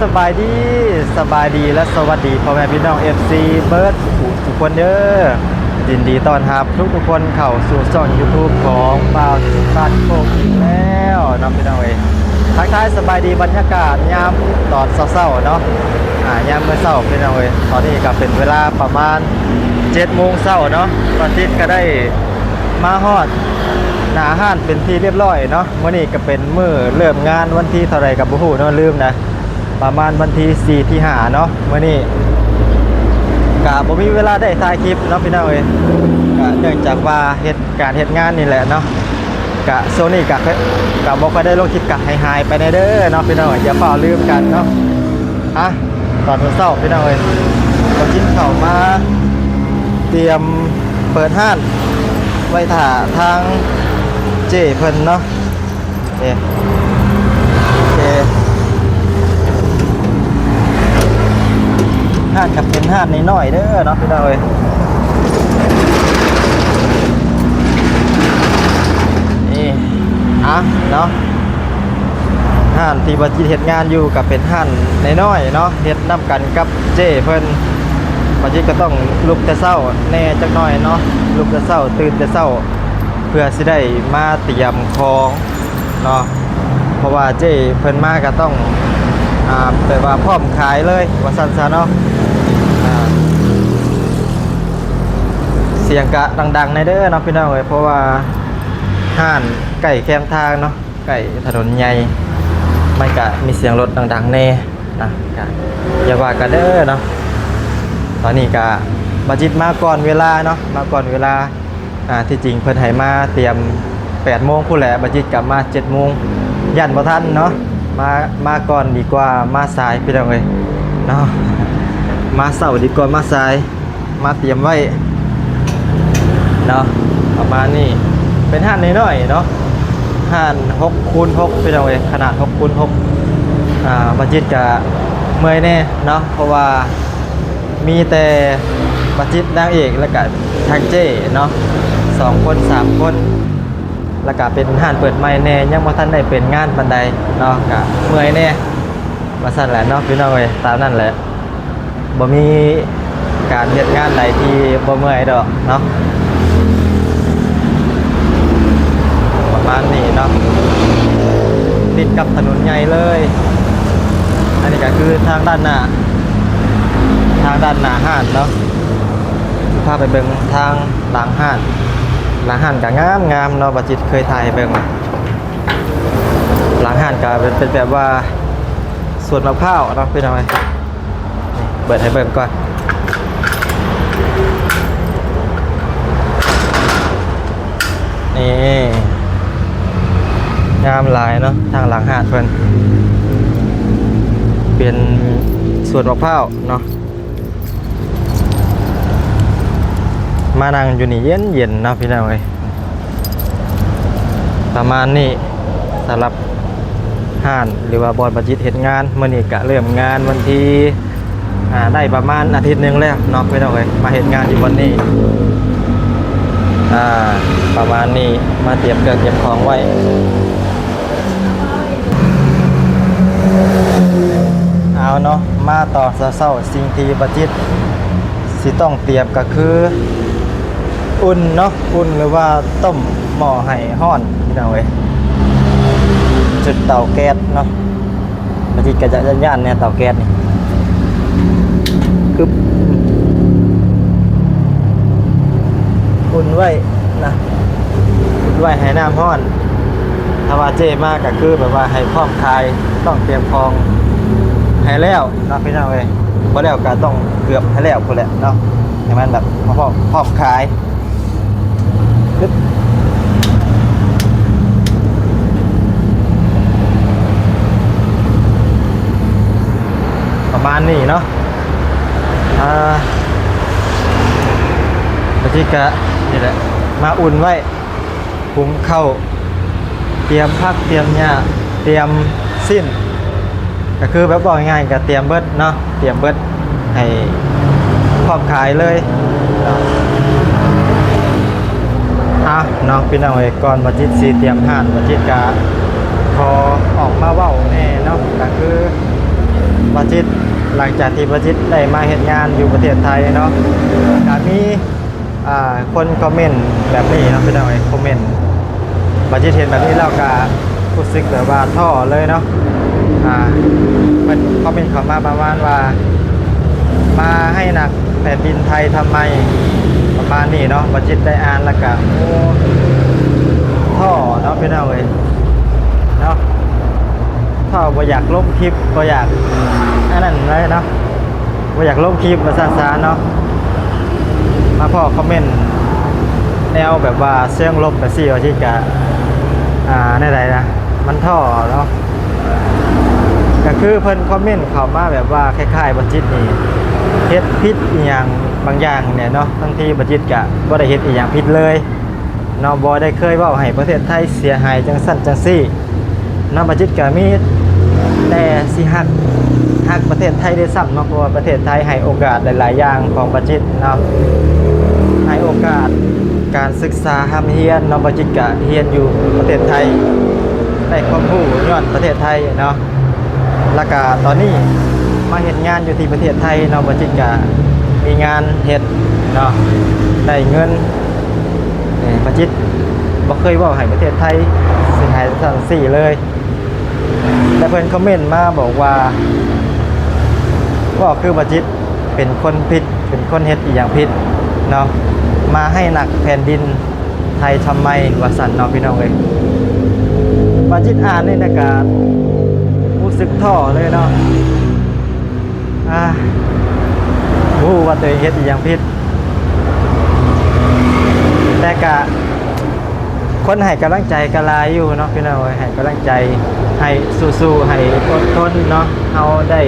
ສະບາຍດີ ສະບາຍດີ ແລະ ສະຫວັດດີພໍ່ແມ່ພີ່ນ້ອງ ເອັຟຊີ ເບິດທຸກຄົນເດີ. ຍິນດີຕ້ອນຮັບທຸກໆຄົນເຂົ້າສູ່ຊ່ອງ YouTube ຂອງບ່າວສິດບ້ານໂຄກອີກແລ້ວເນາະພີ່ນ້ອງເອີຍ. ທັກທາຍສະບາຍດີບັນຍາກາດຍາມຕອນເຊົ້າໆເນາະ ອາ ຍາມມື້ເຊົ້າພີ່ນ້ອງເອີຍ. ຕອນນີ້ກໍເປັນເວລາປະມານເຈັດໂມງເຊົ້າເນາະ. ບ່າວຈິດກໍໄດ້ມາຮອດໜ້າຮ້ານເປັນທີ່ລຽບລ້ອຍເນາະ. ມື້ນີ້ກໍເປັນມື້ເລີ່ມງານ ວັນທີເທົ່າໃດກໍບໍ່ຮູ້ເນາະ ລືມນະ. ປະມານວັນທີສີ່ ທີຫ້າເນາະ. ມື້ນີ້ກະບໍ່ມີເວລາໄດ້ຖ່າຍຄລິບເນາະພີ່ນ້ອງເອີຍ ກະເນື່ອງຈາກວ່າເຮັດການເຮັດງານນີ້ແຫຼະເນາະ. ກະຊ່ວງນີ້ກະ ກະບໍ່ຄ່ອຍໄດ້ລົງຄລິບ ກະຫາຍໆໄປແດ່ເດີເນາະພີ່ນ້ອງເອີຍ ຢ່າຟ້າວລືມກັນເນາະ. ອະ ຕອນເຊົ້າໆພີ່ນ້ອງເອີຍ ກໍຈິດເຂົ້າມາຕຽມເປີດຮ້ານໄວ້ຖ້າທາງເຈ້ເພິ່ນເນາະ. ເອ ໂອເຄ ຮ້ານກໍເປັນຮ້ານນ້ອຍໆເດີເນາະພີ່ນ້ອງເອີຍ. ນີ້ ອະ ເນາະ ຮ້ານທີ່ບ່າວຈິດເຮັດງານຢູ່ກໍເປັນຮ້ານນ້ອຍໆເນາະ ເຮັດນຳກັນກັບເຈ້ເພິ່ນ. ບ່າວຈິດກໍຕ້ອງລຸກແຕ່ເຊົ້າແດ່ຈັກໜ້ອຍເນາະ ລຸກແຕ່ເຊົ້າ ຕື່ນແຕ່ເຊົ້າ ເພື່ອຊິໄດ້ມາຕຽມຂອງ ເນາະ ເພາະວ່າເຈ້ເພິ່ນມາກໍຕ້ອງ ອາ ແບບວ່າພ້ອມຂາຍເລີຍວ່າຊັ້ນຊະເນາະ. ອາ ສຽງກະດັງໆແດ່ເດີເນາະພີ່ນ້ອງເອີຍ ເພາະວ່າຮ້ານໃກ້ແຄມທາງເນາະ ໃກ້ຖະໜົນໃຫຍ່ ມັນກະມີສຽງລົດດັງໆແດ່ນະ ກະຢ່າວ່າກັນເດີເນາະ. ຕອນນີ້ກະບ່າວຈິດມາກ່ອນເວລາເນາະ ມາກ່ອນເວລາ. ອາ ທີ່ຈິງເພິ່ນໃຫ້ມາຕຽມແປດໂມງພຸ້ນແຫຼະ ບ່າວຈິດກໍມາເຈັດໂມງ ຢ້ານບໍ່ທັນເນາະ. ມາ ມາກ່ອນດີກວ່າມາສາຍພີ່ນ້ອງເອີຍເນາະ ມາເຊົ້າດີກວ່າມາສາຍ ມາຕຽມໄວ້ເນາະ. ປະມານນີ້ ເປັນຮ້ານນ້ອຍໆເນາະ ຮ້ານຫົກຄູນຫົກພີ່ນ້ອງເອີຍ ຂະໜາດຫົກຄູນຫົກ. ອາ ບ່າວຈິດກໍເມື່ອຍແດ່ເນາະ ເພາະວ່າ ມີແຕ່ບ່າວຈິດ ນາງເອກ ແລ້ວກະທາງເຈ້ເນາະ ສອງຄົນສາມຄົນ ແລ້ວກະເປັນຮ້ານເປີດໃໝ່ແດ່ ຍັງບໍ່ທັນໄດ້ເປັນງານປານໃດເນາະ ກະເມື່ອຍແດ່ວ່າຊັ້ນແຫຼະເນາະພີ່ນ້ອງເອີຍ. ຕາມນັ້ນແຫຼະ ບໍ່ມີການເຮັດງານໃດທີ່ບໍ່ເມື່ອຍດອກເນາະ. ປະມານນີ້ເນາະ ຕິດກັບຖະໜົນໃຫຍ່ເລີຍ. ອັນນີ້ກໍຄືທາງດ້ານໜ້າ ທາງດ້ານໜ້າຮ້ານເນາະ. ຊິພາໄປເບິ່ງທາງຫຼັງຮ້ານ. ຫຼັງຮ້ານກໍງາມໆເນາະ ບ່າວຈິດເຄີຍຖ່າຍໃຫ້ເບິ່ງ. ຫຼັງຮ້ານກໍເປັນ ເປັນແບບວ່າສວນມະພ້າວເນາະພີ່ນ້ອງເອີຍ. ນີ້ ເປີດໃຫ້ເບິ່ງກ່ອນ. ນີ້ ງາມຫຼາຍເນາະ ທາງຫຼັງຮ້ານເພິ່ນ ເປັນສວນມະພ້າວເນາະ. ມານັ່ງຢູ່ນີ້ເຢັນໆເນາະພີ່ນ້ອງເອີຍ. ປະມານນີ້ ສຳລັບຮ້ານ ຫຼືວ່າບ່ອນບ່າວຈິດເຮັດງານ. ມື້ນີ້ກະເລີ່ມງານວັນທີ ອາ ໄດ້ປະມານອາທິດໜຶ່ງແລ້ວເນາະພີ່ນ້ອງເອີຍ ມາເຮັດງານຢູ່ບ່ອນນີ້. ອາ ປະມານນີ້ ມາຕຽມເຄື່ອງຕຽມຂອງໄວ້. ເອົາເນາະ ມາຕອນເຊົ້າໆ ສິ່ງທີ່ບ່າວຈິດຊິຕ້ອງຕຽມກໍຄື ອຸ່ນເນາະ ອຸ່ນ ຫຼືວ່າຕົ້ມໝໍ້ໃຫ້ຮ້ອນພີ່ນ້ອງເອີຍ. ຈຸດເຕົາແກັສເນາະ ບ່າວຈິດກໍຈະຢ້ານໆແດ່ເຕົາແກັສນີ້ ກຶບ ອຸ່ນໄວ້ນະ ອຸ່ນໄວ້ໃຫ້ນ້ຳຮ້ອນ. ຖ້າວ່າເຈ້ມາກໍຄືແບບວ່າໃຫ້ພ້ອມຂາຍ ຕ້ອງຕຽມຂອງໃຫ້ແລ້ວເນາະພີ່ນ້ອງເອີຍ. ບໍ່ແລ້ວກໍຕ້ອງເກືອບໃຫ້ແລ້ວພຸ້ນແຫຼະເນາະ ໃຫ້ມັນແບບພ້ອມ ພ້ອມຂາຍ. ປະມານນີ້ເນາະ. ອາ ບາງທີກະນີ້ແຫຼະ ມາອຸ່ນໄວ້ ຫຸງເຂົ້າ ຕຽມຜັກ ຕຽມຫຍ້າ ຕຽມຊີ້ນ ກະຄືແບບເວົ້າງ່າຍໆ ກະຕຽມເບິດເນາະ ຕຽມເບິດໃຫ້ພ້ອມຂາຍເລີຍເນາະ. ເອົາເນາະ ພີ່ນ້ອງເອີຍ ກ່ອນບ່າວຈິດຊິຕຽມຮ້ານ ບ່າວຈິດກະຂໍອອກມາເວົ້າແດ່ເນາະ ກະຄື ບ່າວຈິດ ຫຼັງຈາກທີ່ບ່າວຈິດໄດ້ມາເຮັດງານຢູ່ປະເທດໄທເນາະ ກະມີ ອ່າ ຄົນຄອມເມັນແບບນີ້ເນາະ ພີ່ນ້ອງເອີຍ. ຄອມເມັນ ບ່າວຈິດເຫັນແບບນີ້ແລ້ວກະຮູ້ສຶກແບບວ່າທໍ້ເລີຍເນາະ. ອ່າ ເພິ່ນຄອມເມັນເຂົ້າມາປະມານວ່າ ມາໃຫ້ໜັກແຜ່ນດິນໄທທຳໄມ ປະມານນີ້ເນາະ. ບ່າວຈິດໄດ້ອ່ານແລ້ວກະ ໂອ້ ທໍ້ເນາະ ພີ່ນ້ອງເອີຍເນາະ. ຖ້າບໍ່ຢາກລົງຄລິບ ບໍ່ຢາກອັນນັ້ນເລີຍເນາະ ບໍ່ຢາກລົງຄລິບວ່າຊັ້ນຊະເນາະ. ມາພໍ້ຄອມເມັນແນວແບບວ່າເຊີງລົບແບບຊີ້ ວ່າຊິກະ ອ່າ ແນວໃດນະ ມັນທໍ້ເນາະ. ກະຄືເພິ່ນຄອມເມັນເຂົ້າມາແບບວ່າຄ້າຍໆ ບ່າວຈິດນີ້ເຮັດຜິດອີ່ຫຍັງບາງຢ່າງແຫຼະເນາະ ທັງທີ່ບ່າວຈິດກະບໍ່ໄດ້ເຮັດອີ່ຫຍັງຜິດເລີຍ ເນາະ ບໍ່ໄດ້ເຄີຍເວົ້າໃຫ້ປະເທດໄທເສຍຫາຍຈັ່ງຊັ້ນຈັ່ງຊີ້ເນາະ. ບ່າວຈິດກະມີແຕ່ຊິຮັກ ຮັກປະເທດໄທດ້ວຍຊ້ຳເນາະ ເພາະວ່າປະເທດໄທໃຫ້ໂອກາດຫຼາຍໆຢ່າງຂອງບ່າວຈິດເນາະ ໃຫ້ໂອກາດການສຶກສາຮ່ຳຮຽນເນາະ. ບ່າວຈິດກະຮຽນຢູ່ປະເທດໄທ ໄດ້ຄວາມຮູ້ຍ້ອນປະເທດໄທເນາະ. ແລ້ວກະຕອນນີ້ມາເຮັດງານຢູ່ທີ່ປະເທດໄທເນາະ ບ່າວຈິດກະມີງານເຮັດເນາະ ໄດ້ເງິນ. ເອີ ບ່າວຈິດບໍ່ເຄີຍເວົ້າໃຫ້ປະເທດໄທເສຍຫາຍຈັ່ງຊີ້ເລີຍ ແຕ່ເພິ່ນຄອມເມັນມາບອກວ່າ ເວົ້າຄືບ່າວຈິດເປັນຄົນຜິດ ເປັນຄົນເຮັດອີ່ຫຍັງຜິດເນາະ ມາໃຫ້ໜັກແຜ່ນດິນ ໄທທຳໄມ ວ່າຊັ້ນເນາະ ພີ່ນ້ອງເອີຍ. ບ່າວຈິດອ່ານນີ້ນະກະຮູ້ສຶກທໍ້ເລີຍເນາະ ອ່າ ບໍ່ຮູ້ວ່າຕົວເອງເຮັດອີ່ຫຍັງຜິດ ແຕ່ກະຄົນໃຫ້ກຳລັງໃຈກະຫຼາຍຢູ່ເນາະ ພີ່ນ້ອງເອີຍ. ໃຫ້ກຳລັງໃຈ ໃຫ້ສູ້ໆ ໃຫ້ອົດທົນເນາະ. ເຮົາໄດ້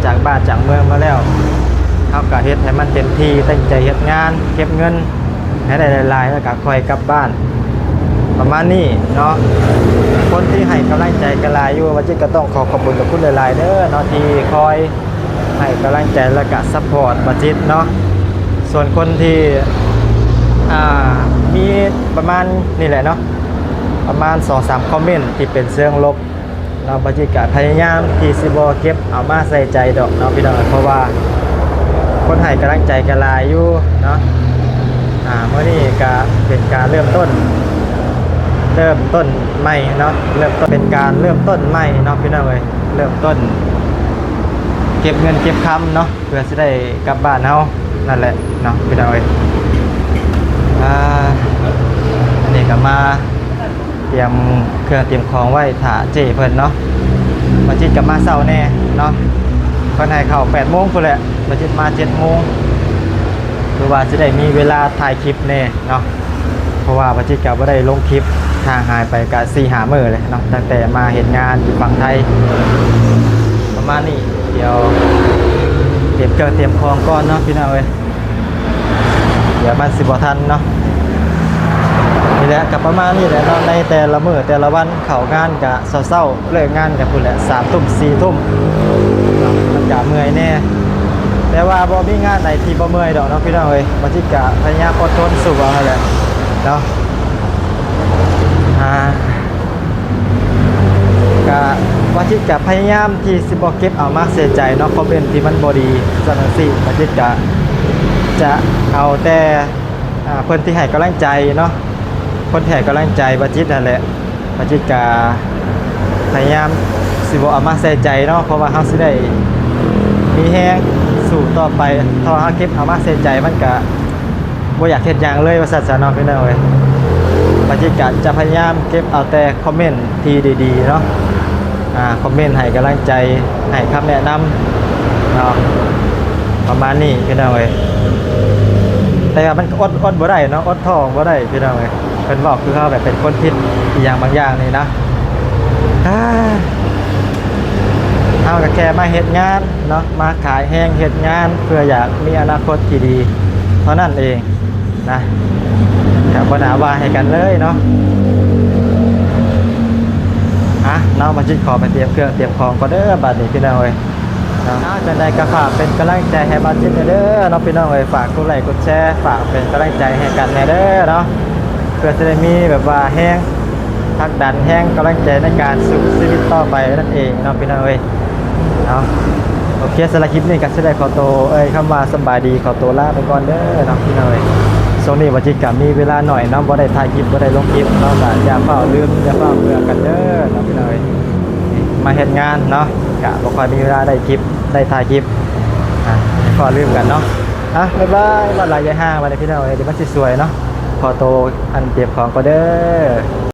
ຈາກບ້ານຈາກເມືອງມາແລ້ວ ເຮົາກະເຮັດໃຫ້ມັນເຕັມທີ່ ຕັ້ງໃຈເຮັດງານເກັບເງິນ ໃຫ້ໄດ້ຫຼາຍໆ ແລ້ວກະຄ່ອຍກັບບ້ານ ປະມານນີ້ເນາະ. ຄົນທີ່ໃຫ້ກຳລັງໃຈກະຫຼາຍຢູ່ ບ່າວຈິດກະຕ້ອງຂໍຂອບຄຸນກັບຄຸນຫຼາຍໆເດີເນາະ ທີ່ຄອຍໃຫ້ກຳລັງໃຈ ແລ້ວກະຊັບພອດບ່າວຈິດເນາະ. ສ່ວນຄົນທີ່ ອ່າ ມີປະມານນີ້ແຫຼະເນາະ ປະມານສອງສາມຄອມເມັນທີ່ເປັນເຊີງລົບ ເນາະ ບ່າວຈິດກະພະຍາຍາມທີ່ຊິບໍ່ເກັບເອົາມາໃສ່ໃຈດອກເນາະ ພີ່ນ້ອງ ເພາະວ່າຄົນໃຫ້ກຳລັງໃຈກະຫຼາຍຢູ່ເນາະ. ອ່າ ມື້ນີ້ກະເປັນການເລີ່ມຕົ້ນ ເລີ່ມຕົ້ນໃໝ່ເນາະ ເລີ່ມຕົ້ນ ເປັນການເລີ່ມຕົ້ນໃໝ່ເນາະ ພີ່ນ້ອງເອີຍ. ເລີ່ມຕົ້ນເກັບເງິນເກັບຄຳເນາະ ເພື່ອຊິໄດ້ກັບບ້ານເຮົານັ້ນແຫຼະເນາະ ພີ່ນ້ອງເອີຍ. ອ່າ ອັນນີ້ກະມາ ຕຽມເຄື່ອງຕຽມຂອງໄວ້ຖ້າເຈ້ເພິ່ນເນາະ. ບ່າວຈິດກະມາເຊົ້າແດ່ເນາະ ເພິ່ນໃຫ້ເຂົ້າແປດໂມງພຸ້ນແຫຼະ ບ່າວຈິດມາເຈັດໂມງ ຄືວ່າຊິໄດ້ມີເວລາຖ່າຍຄລິບແດ່ເນາະ ເພາະວ່າບ່າວຈິດກະບໍ່ໄດ້ລົງຄລິບ ຫ່າງຫາຍໄປກະສີ່ຫ້າມື້ເລີຍເນາະ ຕັ້ງແຕ່ມາເຮັດງານຢູ່ຝັ່ງໄທ ປະມານນີ້. ດຽວຕຽມເຄື່ອງຕຽມຂອງກ່ອນເນາະ ພີ່ນ້ອງເອີຍ. ດຽວມັນຊິບໍ່ທັນເນາະ. ນີ້ແຫຼະ ກະປະມານນີ້ແຫຼະເນາະ ໃນແຕ່ລະມື້ແຕ່ລະວັນ ເຂົ້າງານກະເຊົ້າໆ ເລີກງານກະພຸ້ນແຫຼະ ສາມທຸ່ມ ສີ່ທຸ່ມເນາະ ມັນກະເມື່ອຍແດ່ ແຕ່ວ່າບໍ່ມີງານໃດທີ່ບໍ່ເມື່ອຍດອກເນາະ ພີ່ນ້ອງເອີຍ. ບ່າວຈິດກະພະຍາຍາມອົດທົນສູ້ເອົາຫັ້ນແຫຼະເນາະ. ອ່າ ກະ ບ່າວຈິດກະພະຍາຍາມທີ່ຊິບໍ່ເກັບເອົາມາໃສ່ໃຈເນາະ ຄອມເມັນທີ່ມັນບໍ່ດີ ຊັ້ນຈັ່ງຊີ້ ບ່າວຈິດກະຈະເອົາແຕ່ ອ່າ ເພິ່ນທີ່ໃຫ້ກຳລັງໃຈເນາະ ຄົນທີ່ໃຫ້ກຳລັງໃຈບ່າວຈິດຫັ້ນແຫຼະ. ບ່າວຈິດກະພະຍາຍາມຊິບໍ່ເອົາມາໃສ່ໃຈເນາະ ເພາະວ່າເຮົາຊິໄດ້ມີແຮງສູ້ຕໍ່ໄປ. ຖ້າວ່າເຮົາເກັບເອົາມາໃສ່ໃຈ ມັນກະ ບໍ່ຢາກເຮັດຫຍັງເລີຍວ່າຊັ້ນຊະເນາະ ພີ່ນ້ອງເອີຍ. ບ່າວຈິດກະຈະພະຍາຍາມເກັບເອົາແຕ່ຄອມເມັນທີ່ດີໆເນາະ ອ່າ ຄອມເມັນໃຫ້ກຳລັງໃຈ ໃຫ້ຄຳແນະນຳເນາະ ປະມານນີ້ ພີ່ນ້ອງເອີຍ. ແຕ່ວ່າມັນກໍອົດ ອົດບໍ່ໄດ້ເນາະ ອົດທໍ້ບໍ່ໄດ້ ພີ່ນ້ອງເອີຍ. ເພິ່ນເວົ້າຄືເຮົາແບບເປັນຄົນຜິດອີ່ຫຍັງບາງຢ່າງນີ້ນະ. ເຮົາກໍແຄ່ມາເຮັດງານເນາະ ມາຂາຍແຮງເຮັດງານ ເພື່ອຢາກມີອະນາຄົດທີ່ດີເທົ່ານັ້ນເອງນະ ກໍບໍ່ໜ້າວ່າໃຫ້ກັນເລີຍເນາະ. ອ່ະເນາະ ມາຈິດຂໍໄປຕຽມເຄື່ອງຕຽມຂອງກ່ອນເດີ ບາດນີ້ ພີ່ນ້ອງເອີຍ. ເນາະ ຈັ່ງໃດກໍຝາກເປັນກຳລັງໃຈໃຫ້ບ່າວຈິດແດ່ເດີເນາະ ພີ່ນ້ອງເອີຍ. ຝາກກົດໄລ້ກົດແຊ ຝາກເປັນກຳລັງໃຈໃຫ້ກັນແດ່ເດີເນາະ ເພື່ອຊິໄດ້ມີແບບວ່າແຮງຜັກດັນ ແຮງກຳລັງໃຈໃນການສູ້ຊີວິດຕໍ່ໄປນັ້ນເອງເນາະ ພີ່ນ້ອງເອີຍເນາະ. ໂອເຄ ສຳລັບຄລິບນີ້ກໍຊິໄດ້ຂໍໂຕ ເອີຍ ຄຳວ່າສຳບາຍດີ ຂໍໂຕລາໄປກ່ອນເດີເນາະ ພີ່ນ້ອງເອີຍ. ຊ່ວງນີ້ວ່າຈິກະມີເວລາໜ້ອຍເນາະ ບໍ່ໄດ້ຖ່າຍຄລິບ ບໍ່ໄດ້ລົງຄລິບເນາະ ກໍຢ່າຟ້າວລືມ ຢ່າຟ້າວເບື່ອກັນເດີເນາະ ພີ່ນ້ອງເອີຍ. ມາເຮັດງານເນາະ ກະບໍ່ຄ່ອຍມີເວລາໄດ້ຄລິບ ໄດ້ຖ່າຍຄລິບ ອ່າ ຂໍລືມກັນເນາະ. ອ່ະ ບາຍບາຍ ເວົ້າຫຼາຍຢ່າຮ້າງ ບັດນີ້ ພີ່ນ້ອງເອີຍ ດຽວມັນຊິສວຍເນາະ. ຂໍໂຕ ອັນ ເກັບຂອງກ່ອນເດີ.